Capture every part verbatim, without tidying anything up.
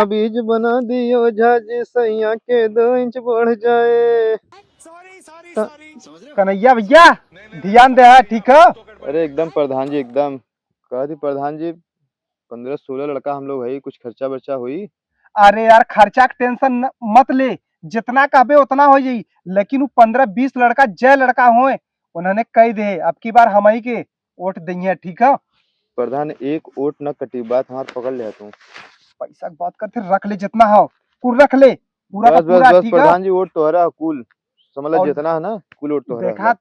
बीज बना दियो झाजी सैया के दो इंच बढ़ जाए। त-, कन्हैया भैया, ध्यान दे, हाँ, ठीक है? अरे एकदम प्रधान जी, एकदम। कह दी प्रधान जी, पन्द्रह सोलह लड़का हम लोग है, कुछ खर्चा बर्चा होई? अरे यार, खर्चा के टेंशन न, मत ले, जितना कहबे उतना हो जाई, लेकिन वो पन्द्रह बीस लड़का, जय लड़का होए, उन्होंने कह दे, अब की बार हम ही के वोट दइहे, ठीक है? प्रधान, एक वोट न कटी, बात हमार पकड़ ले तू। पैसा के बात करते, रख ले जितना हो, कुल रख ले, पूरा का बस, बस, पूरा, बस, ठीक है? प्रधान जी, वोट तोहरा कुल, समझ ला, और जितना है ना, कुल वोट तोहरा देखा, है।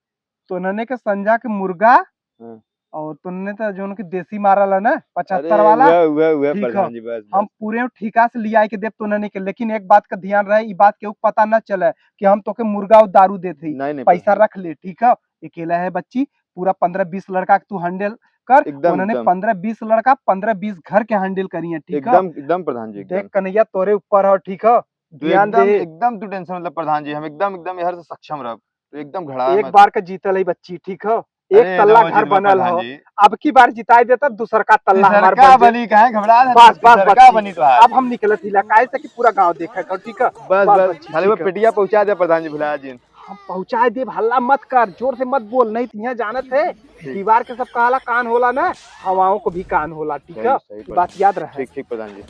तो उन्होंने के संजा के मुर्गा, हाँ। और तूने तो जो उनके देसी मारल है ना, पचहत्तर अरे, वाला, वह, वह, वह, ठीक है। प्रधान जी, बस, हम बस। पूरे ठीका से लियाई के देब तूने के, लेकिन एक बात का ध्यान रहे, ई बात केहू के पता न चले कि हम तोके मुर्गा और दारू देत हई। नहीं, नहीं, पैसा प्रधान। रख ले, ठीक है। अकेला है बच्ची, पूरा पन्द्रह बीस लड़का के तू handle कर, एकदम, उन्होंने एकदम। पन्द्रह बीस लड़का, पन्द्रह बीस घर के handle करिए, ठीक है। एकदम, एकदम प्रधान जी, देख एकदम। कन्हैया, तोरे ऊपर हो, ठीक है, तू ध्यान एकदम, दे। एकदम तू tension मतलब प्रधान जी, हम एकदम, एकदम यार से सक्षम रहब। तो एकदम घड़ा एक मत। बार का जीतल है बच्ची, ठीक हो? एक अरे, तल्ला एकदम घर जीतबा बनल प्रधान हो। जी। अब की बार जिताई देता, दूसर का तल्ला हमार दूसर का बन जाए। बनी, काहे घबरा रहे? बस, बस, दूसर बस, का ठीक। बनी तोहार। अब हम निकलत हिला, काहे से कि पूरा गांव देखे का, ठीक है? बस, बस, बस, बस, खाली वो ठीक है। पेटिया पहुंचा दे प्रधान जी, भुला जिन। हम पहुंचा देब, हल्ला मत कर, जोर से मत बोल, नहीं तो यहाँ जानत है, ठीक। दीवार के सब कहला कान होला ना, हवाओं को भी कान होला, ठीक सही, है? सही ये बात। बात याद रहे। ठीक, ठीक प्रधान जी।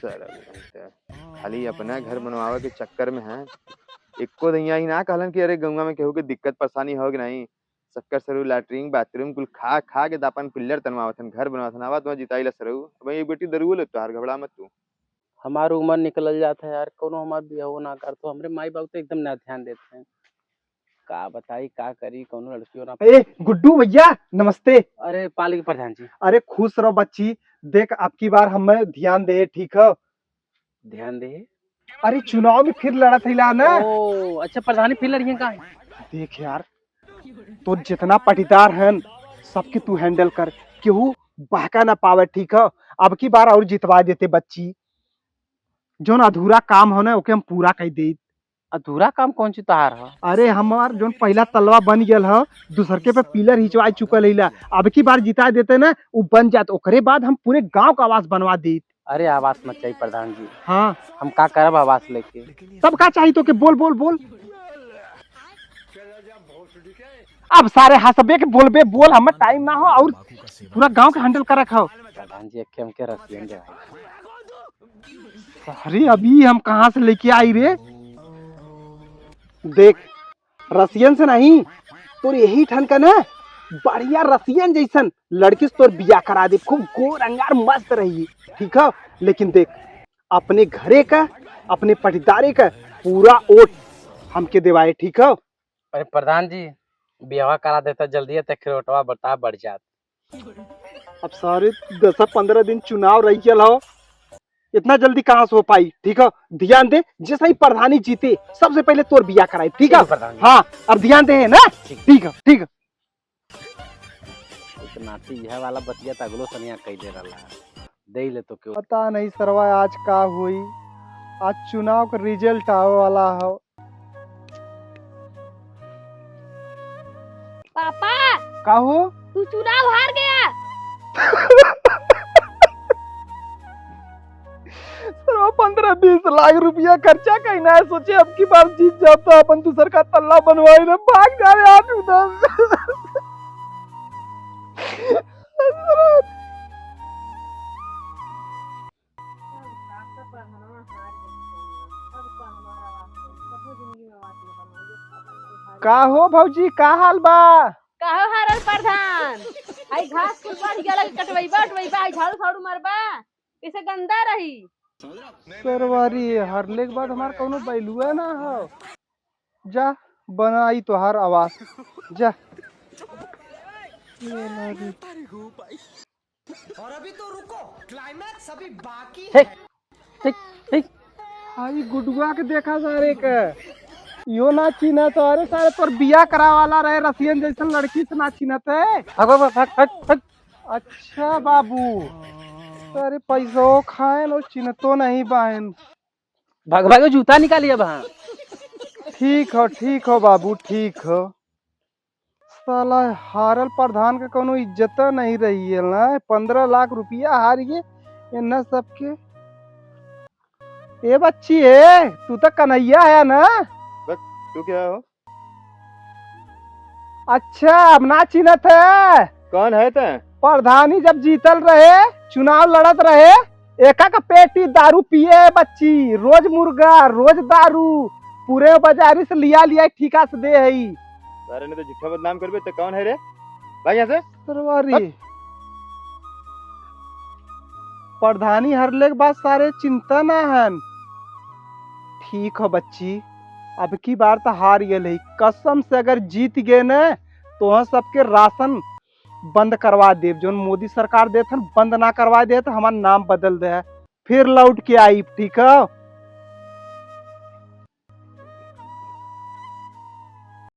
सारा खाली अपना घर बनवावे के चक्कर में है। एको दइया ही ना कहलन कि अरे गौवा में केहू के दिक्कत परेशानी हो कि नहीं। सबकर सरू latrine bathroom कुल खा खा के दापन pillar तनवावत हन, घर बनवावत हन। आवा तुम्हारा जिताई ला सरू। अब एक बेटी दरुओ ले तोहार, घबरा मत तू। हमार उम्र निकलल जात है यार, कोनो हमार बियाहो ना कर, तो हमरे माई बाबू तो एकदम ना ध्यान देते हैं। का बताई, का करी, कौनो लड़कियों ना ए, गुड्डू भैया, नमस्ते। अरे, पाली के प्रधान जी। अरे, खुश रहो बच्ची। देख, अब की बार हमें ध्यान दे, ठीक है? ध्यान दे? अरे, चुनाव में फिर लड़त हिला ना। ओ, अच्छा, प्रधानी फिर लड़िए का? देख यार, तो जितना पटीदार हन, सबके तू handle कर, केहू बहका ना पावे, ठीक है? अब की बार और जितवा देते बच्ची। जौन अधूरा काम हो ना, ओके हम पूरा कर देत। अधूरा काम कौन चीज तोहार ह? अरे, हमार जौन पहिला तलवा बन गेल ह, दूसरके पे pillar हिचवा चुकल हिला, अब की बार जिता देते ना, उ बन जात, ओकरे बाद हम पूरे गांव का आवास बनवा देत। अरे, आवास मत चाहिए प्रधान जी। हाँ। हम का करब आवास लेके? तब का चाहिए तोके? बोल, बोल, बोल। अब सारे हंसबे के बोलबे, बोल, हमें time ना हो और पूरा गांव के handle कर रखा हो। प्रधान जी, एक हमके रसियन दे भाई। अरे, अभी हम कहाँ से लेके आई रे? देख, रसियन से नहीं, तोर यही ठन का ना, बढ़िया रसियन जैसन लड़की से तोर बियाह करा दे, खूब गोर अंगार मस्त रही, ठीक है? लेकिन देख, अपने घरे का, अपने पटीदारे का पूरा ओट हमके देवाए, ठीक है? अरे प्रधान जी, बियाह करा देता जल्दी, तो खिरोटवा बता बढ़ जात। अब सारे दस पन्द्रह दिन चुनाव रह गया हो, इतना जल्दी कहाँ से हो पाई? ठीक है, ध्यान दे, जैसे ही प्रधानी जीते, सबसे पहले तोर बियाह कराई, ठीक है? ठीक है, प्रधान जी। हाँ, अब ध्यान दे, है ना? ठीक। ठीक है, ठीक है। इतना नाती यह वाला बतिया त अगलो सनिया कह दे रहा। दे ले तो क्यों? पता नहीं सरवा आज का हुई, आज चुनाव का result आवे वाला हो। पापा, का हो? तू चुनाव हार गया। सरवा पन्द्रह बीस लाख रुपया खर्चा कहीं ना है, सोचे अब की बार जीत जाता अपन दूसर का तल्ला बनवाई ना, भाग जा रे आज उधर। का हो भौजी, का हाल बा? का हो हरल प्रधान, आई घास कुल बढ़ गया, लगे कटवैबा, उटवैबा, आई झाड़ू, फाड़ू मारबा, कैसे गंदा रही? सरवारी हरले के बाद हमार कौनो बैलुए ना हो। जा, बनाई तोहार आवास, जा। और अभी तो रुको, climax अभी बाकी है। ठीक, ठीक। आई गुडुआ के देखा सारे के, यो ना चिन्हत। अरे सारे तोर बिया करा वाला रहे रसियन जैसन लड़की से ना चिन्हत है। भाग, भाग, भाग, भाग, भाग। अच्छा बाबू, अरे पैसो खाएन और चिन्हतो नहीं बाएन। भाग, भाग, जूता निकालिए वहाँ। ठीक हो, ठीक हो बाबू, ठीक हो। साला हारल प्रधान के कौनो इज्जत नहीं रही है ना, पन्द्रह लाख रुपया हार गए, इन्ना सबके। ए बच्ची, ए, तू तो कन्हैया है ना? बस, तू क्या हो? अच्छा, अब ना चिन्हत है? कौन है तै? प्रधानी जब जीतल रहे, चुनाव लड़त रहे, एका का पेटी दारू पिए बच्ची, रोज मुर्गा, रोज दारू, पूरे बाजारी से लिया लिया ठीका से दे हई। सारे ने तो झूठा बदनाम करबे, तो कौन है रे? भाग यहाँ से। सरवारी। हट। प्रधानी हरले के बाद सारे चिंता ना हन। ठीक हो बच्ची, अब की बार तो हार गेल है। कसम से अगर जीत गए न, तो हम सबके राशन बंद करवा देब। जौन मोदी सरकार देत हन, बंद ना करवा देत, हमार नाम बदल दे, फिर लौट के आइब, ठीक है?